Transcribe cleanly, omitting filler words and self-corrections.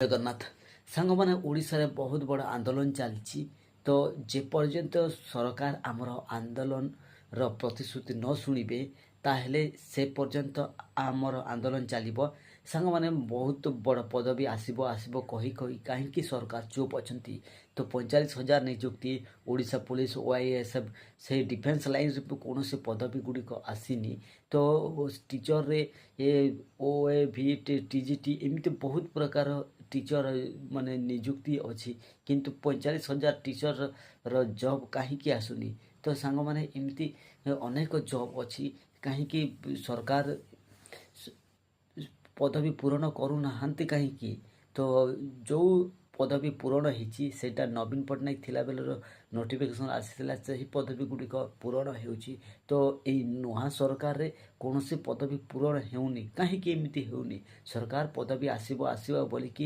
ଜଗନ୍ନାଥ। ସାଙ୍ଗମାନେ, ଓଡ଼ିଶାରେ ବହୁତ ବଡ଼ ଆନ୍ଦୋଳନ ଚାଲିଛି। ତ ଯେପର୍ଯ୍ୟନ୍ତ ସରକାର ଆମର ଆନ୍ଦୋଳନର ପ୍ରତିଶ୍ରୁତି ନ ଶୁଣିବେ, ତାହେଲେ ସେ ପର୍ଯ୍ୟନ୍ତ ଆମର ଆନ୍ଦୋଳନ ଚାଲିବ। ସାଙ୍ଗମାନେ, ବହୁତ ବଡ଼ ପଦବୀ ଆସିବ ଆସିବ କହି କହି କାହିଁକି ସରକାର ଚୁପ୍ ଅଛନ୍ତି? ତ 45,000 ନିଯୁକ୍ତି, ଓଡ଼ିଶା ପୋଲିସ, ଓଆଇଏସ୍ଏଫ୍, ସେଇ ଡିଫେନ୍ସ ଲାଇନ୍ରେ ବି କୌଣସି ପଦବୀ ଗୁଡ଼ିକ ଆସିନି। ତ ଟିଚରରେ ଏ ଓଏଭି, ଟିଜିଟି, ଏମିତି ବହୁତ ପ୍ରକାର ଟିଚର ମାନେ ନିଯୁକ୍ତି ଅଛି, କିନ୍ତୁ 45,000 ଟିଚରର ଜବ୍ କାହିଁକି ଆସୁନି? ତ ସାଙ୍ଗମାନେ, ଏମିତି ଅନେକ ଜବ୍ ଅଛି, କାହିଁକି ସରକାର ପଦବୀ ପୂରଣ କରୁନାହାନ୍ତି କାହିଁକି? ତ ଯେଉଁ ପଦବୀ ପୂରଣ ହେଇଛି, ସେଇଟା ନବୀନ ପଟ୍ଟନାୟକ ଥିଲାବେଳର ନୋଟିଫିକେସନ୍ ଆସିଥିଲା, ସେହି ପଦବୀ ଗୁଡ଼ିକ ପୂରଣ ହେଉଛି। ତ ଏଇ ନୂଆ ସରକାରରେ କୌଣସି ପଦବୀ ପୂରଣ ହେଉନି। କାହିଁକି ଏମିତି ହେଉନି? ସରକାର ପଦବୀ ଆସିବ ଆସିବ ବୋଲିକି